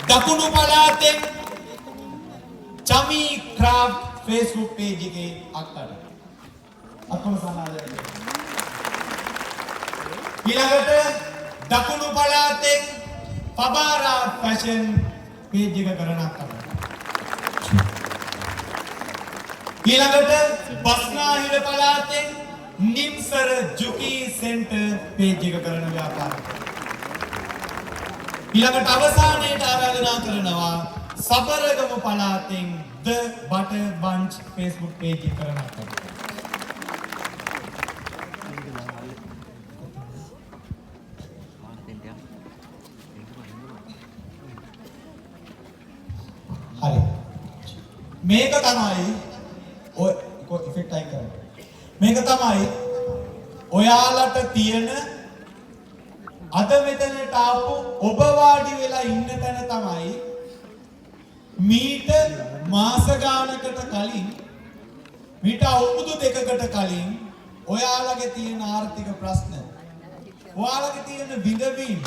දකුණු පළාතෙන් Chami craft Facebook page එකේ අක්කට. අක්කම සමාදන්. ඊළඟට දකුණු පළාතෙන් පබාරා ෆැෂන් පේජ් එක කරන අක්කට. ඊළඟට බස්නාහිර පළාතෙන් නිම්සර ජුකී සෙන්ටර් පේජ් එක කරන ව්‍යාපාරික. ඊළඟට අවසානයේට ආරාධනා කරනවා Sabaragamuwa පළාතෙන් The Butter Bunch Facebook page එක කරන අක්කට. හරි. මේක තමයි ඔය ඉෆෙක්ට් අයින් කරන්න. මේක තමයි ඔයාලට තියෙන අද මෙතනට ආපු ඔබ වාඩි වෙලා ඉන්න තැන තමයි මීට මාස ගානකට කලින්, මීට අවුරුදු දෙකකට කලින් ඔයාලගේ තියෙන ආර්ථික ප්‍රශ්න, ඔයාලගේ තියෙන විඳවීම්,